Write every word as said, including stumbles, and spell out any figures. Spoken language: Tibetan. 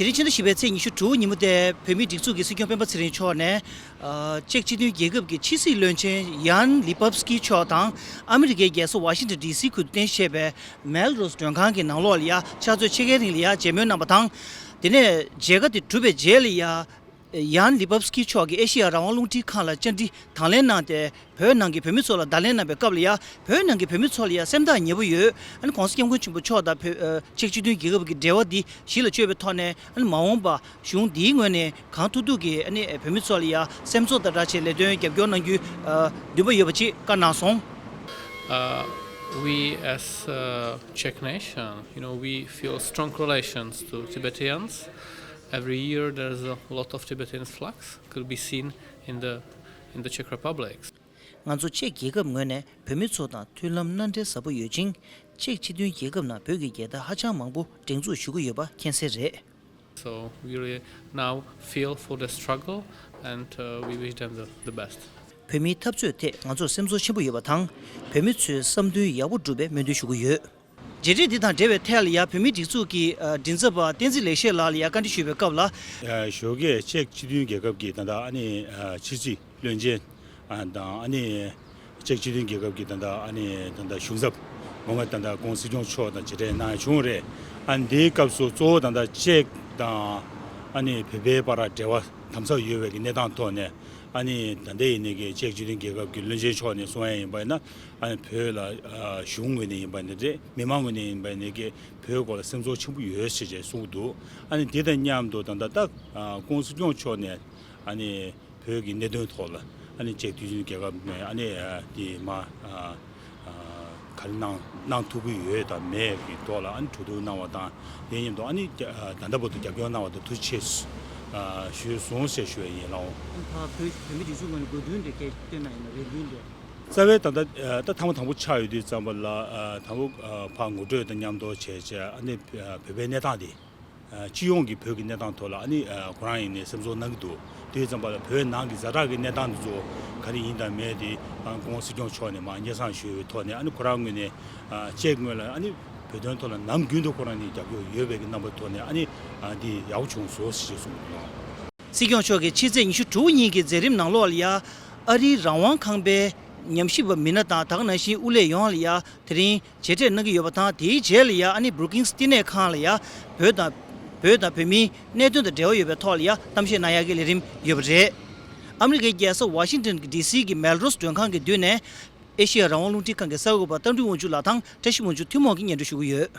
དེ་རིང་ཕྱི་ཟླ་བཞི་པའི་ཚེས་ཉི་ཤུ་དྲུག་ཉིན་མོ་དེ་བོད་མིའི་སྒྲིག་འཛུགས་ཀྱི་སྲིད་སྐྱོང་སྤེན་པ་ཚེ་རིང་མཆོག་ནས། ཨ། ཅེཀ་སྤྱི་མཐུན་རྒྱལ་ཁབ་ཀྱི་ཕྱི་སྲིད་བློན་ཆེན་ཡཱན་ལི་པབ་སྐི་མཆོག་དང་ཨ་མི་རི་ཀའི་རྒྱལ་ས་ཝ་ཤིང་ཊོན་ཌི་སི་ཁུལ་དུ་རྟེན་གཞི་བྱས་པའི་མེལ་རོ་སི་མགྲོན་ཁང་གི་ནང་ལོགས་ལ་ཡ་ཕྱག་ཚོད་ཕྱེད་ཀའི་རིང་ལ་ཡ་མཇལ་མོལ་གནང་བ་དང་། དེ་ནས་མཇལ་ཁ་དེ་གྲུབ་པའི་རྗེས་ལ་ཡ། ཡཱན་ལི་པབ་སྐི་མཆོག་གིས་ཨེ་ཤེ་ཡ་རང་དབང་རླུང་འཕྲིན་ཁང་ལ་བཅར་འདྲི་དང་ལེན་གནང་སྟེ། བོད་ནང་གི་བོད་མི་ཚོ་ལ་བརྡ་ལན་གནང་བའི་སྐབས་ལ་ཡ། བོད་ནང་གི་བོད་མི་ཚོ་ལ་ཡ་སེམས་ཐག་ཉེ་པོ་ཡོད། ཨ་ནི་༸གོང་ས་༸སྐྱབས་མགོན་ཆེན་པོ་མཆོག་དང་བོད། ཨ། ཅེཀ་སྤྱི་མཐུན་རྒྱལ་ཁབ་ཀྱི་འབྲེལ་བ་འདི་གཞི་ལ་བཅོལ་བའི་ཐོག་ནས། ཨ་ནི་མ་འོངས་པ་གཞུང་འདིའི་ངོས་ནས་གང་ཐུབ་ཐུབ་ཀྱིས། ཨ་ནི་བོད་མི་ཚོ་ལ་ཡ་སེམས་ཚོར་དང་སྦྲགས་བྱས་ལས་དོན་རྒྱབ་སྐྱོར་གནང་རྒྱུའི། ཨ། འདུན་པ་ཡོད་པ་ཅིག་བཀའ་གནང་སོང་། Uh, we as uh, Czech nation, you know, we feel strong relations to Tibetans. Every year there's a lot of Tibetan flags could be seen in the in the Czech Republic. ང་ཚོ་ཅེཀ་རྒྱལ་ཁབ་ངོས་ནས་བོད་མི་ཚོ་དང་མཐུན་ལམ་སྣ་འདྲེན་ཟབ་པོ་ཡོད་ཅིང་། ཅེཀ་སྤྱི་མཐུན་རྒྱལ་ཁབ་ནང་བོད་ཀྱི་རྒྱལ་དར་ཧ་ཅང་མང་པོ་སྒྲེང་འཛུགས་ཞུ་གི་ཡོད་པ་མཁྱེན་གསལ་རེད། So we really now feel for the struggle and uh, we wish them the, the best. བོད་མིའི་འཐབ་རྩོད་ཐད་ང་ཚོར་སེམས་ཚོར་ཆེན་པོ་ཡོད་པ་དང་། བོད་མི་ཚོའི་བསམ་འདུན་ཡག་པོ་འགྲུབ་པའི་སྨོན་འདུན་ཞུ་གི་ཡོད། མཇལ་འཕྲད་འདི་དང་འབྲེལ་བའི་ཐད་ལ་ཡ། བོད་མིའི་སྒྲིག་འཛུགས་ཀྱི། ཨ། མགྲིན་ཚབ་པ་བསྟན་འཛིན་ལེགས་བཤད་ལགས་ལ་ཡ་བཀའ་འདྲི་ཞུས་པའི་སྐབས་ལ། ཨ། ཞོགས་ཀས་ཅེཀ་སྤྱི་མཐུན་རྒྱལ་ཁབ་ཀྱི་ད་ལྟ་ཨ་ནི། ཨ། ཕྱི་སྲིད་བློན་ཆེན། ཨ། དང་ཨ་ནི་ཅེཀ་སྤྱི་མཐུན་རྒྱལ་ཁབ་ཀྱི་ད་ལྟ་ཨ་ནི་ད་ལྟ་གཞུང་ཚབ་མང་པོ་ད་ལྟ་༸གོང་ས་སྐྱབས་མགོན་མཆོག་དང་མཇལ་འཕྲད་གནང་ཡ་བྱུང་རེད། ཨ། འདིའི་སྐབས་སུ་གཙོ་བོ་ད་ལྟ་ཅེཀ་དང་ཨ་ནི་བོད་པའི་བར་འབྲེལ་བ་དམ་ཟབ་ཡོད་པའི་གི་གནས་སྟངས་ཐོག་ནས། ཨ་ནི་ད་ལྟ་ཡིན་ནའི་གི་ཅེཀ་སྤྱི་མཐུན་རྒྱལ་ཁབ་ཀྱི་བློན་ཆེན་མཆོག་ནས་གསུང་ཡ་ཡིན་པ་ཡིན་ན། ཨ་ནི་བོད་ལ། ཨ། གཞུང་ངོས་ནས་ཡིན་པ་ཡིན་ན་རེད། མི་མང་ངོས་ནས་ཡིན་པ་ཡིན་ནའི་གི་བོད་སྐོར་ལ་སེམས་ཚོར་ཆེན་པོ་ཡོད་ཟེར་བྱས་གསུངས་འདུག་ཨ་ནི་དེ་དང་མཉམ་དུ་ད་ལྟ་ད། ཨ། ༸གོང་ས་སྐྱབས་མགོན་མཆོག་ནས་ཨ་ནི་བོད་ཀྱི་གནད་དོན་ཐོག་ལ་ཨ་ནི་ཅེཀ་སྤྱི་མཐུན་རྒྱལ་ཁབ་ནས་ཨ་ནི། ཨ། དེ་མ། ཨ། ཨ། ག་རེ་གནང་གནང་ཐུབ་ཀྱི་ཡོད་དང་མེད་ཀྱི་ཐོག་ལ་ཨ་ནི་གྲོས་བསྡུར་གནང་བ་དང་། དེ་མཉམ་དུ་ཨ་ནི། ཨ། ད་ལྟ་བར་དུ་རྒྱབ་སྐྱོར་གནང་བ་དང་ཐུགས་རྗེ་ཆེ་ཞུ་ཞུས་སོང་ཞེས་ཞུ་བ་ཡིན། ལགས་འོང་། ད་བོད་བོད་མི་སྒྲིག་འཛུགས་ངོས་ནས་དགོས་འདུན་དེ་སྐད་བཏོན་གནང་ཡིན་ན། རེ་འདུན་དེ། རྩ་བའི་ད་ལྟ། ཨ། ད་ཐེངས་མ་དང་པོ་ཆགས་ཡོད་དུས་ཙམ་པ་ལ། ཨ། དང་པོ། ཨ། ཕར་ངོ་སྤྲོད་དང་མཉམ་དུ་བྱས་བྱས་ཨ་ནི། ཨ། བོད་པའི་གནས་སྟངས་དེ། ཨ། སྤྱི་ཡོངས་ཀྱི་བོད་ཀྱི་གནས་སྟངས་ཐོག་ལ་ཨ་ནི། ཨ། ཁོ་རང་ཡིན་ནའི་སེམས་ཚོར་གནང་གི་འདུག་དེ་ཙམ་པ་ལ་བོད་ནང་གི་ཛ་དྲག་གི་གནས་སྟངས་འདི་ཚོ་ག་རེ་ཡིན་དང་མེད་དེ། ཨ། ༸གོང་ས་སྐྱབས་མགོན་མཆོག་ནས་མར་སྙན་སེང་ཞུས་པའི་ཐོག་ནས། ཨ་ནི་ཁོ་རང་ངོས་ནས། ཨ། ཅེཀ་ངོས་ལ་ཨ་ནི་བོད་དོན་ཐོག་ལ་ནམ་རྒྱུན་དུ་ཁོ་རང་ནས་རྒྱབ་སྐྱོར་ཡོད་པའི་གི་རྣམ་པ་ཐོག་ནས། ཨ་ནི། ཨ། འདི་ཡག་པོ་བྱུང་སོང་ཞེས་གསུངས་འདུག་སྲིད་སྐྱོང་མཆོག་གིས་ཕྱི་ཚེས་ཉི་ཤུ་དྲུག་ཉིན་གྱི་མཛད་རིམ་ནང་ལོགས་ལ་ཡ། ཨ་རིའི་རང་དབང་ཁང་པའི་ཉམས་ཞིབ་པ་མི་སྣ་དང་། ད་ག་ནང་བཞིན་དབུ་ལས་ཡོངས་ལ་ཡ། དེ་རིང་མཇལ་འཕྲད་གནང་གི་ཡོད་པ་དང་། དེའི་རྗེས་ལ་ཡ་ཨ་ནི་བྷུ་རུ་ཀིངས་བསྟི་གནས་ཁང་ལ་ཡ། བོད་དང་། བོད་དང་བོད་མིའི་གནད་དོན་དང་འབྲེལ་བ་ཡོད་པའི་ཐོག་ལ་ཡ་གཏམ་བཤད་གནང་ཡག་གི་ལས་རིམ་ཡོད་པ་རེད། ཨ་མི་རི་ཀའི་རྒྱལ་ས་ཝ་ཤིང་ཊོན་ཌི་སི་གི་མེལ་རོ་སི་མགྲོན་ཁང་གི་མདུན་ནས། ཨེ་ཤེ་ཡ་རང་དབང་རླུང་འཕྲིན་ཁང་གི་གསར་འགོད་པ་རྟ་མགྲིན་དབང་ཕྱུག་ལགས་དང་བཀྲ་ཤིས་དབང་ཕྱུག་ཐུན་མོང་གིས་སྙན་སྒྲོན་ཞུ་གི་ཡོད།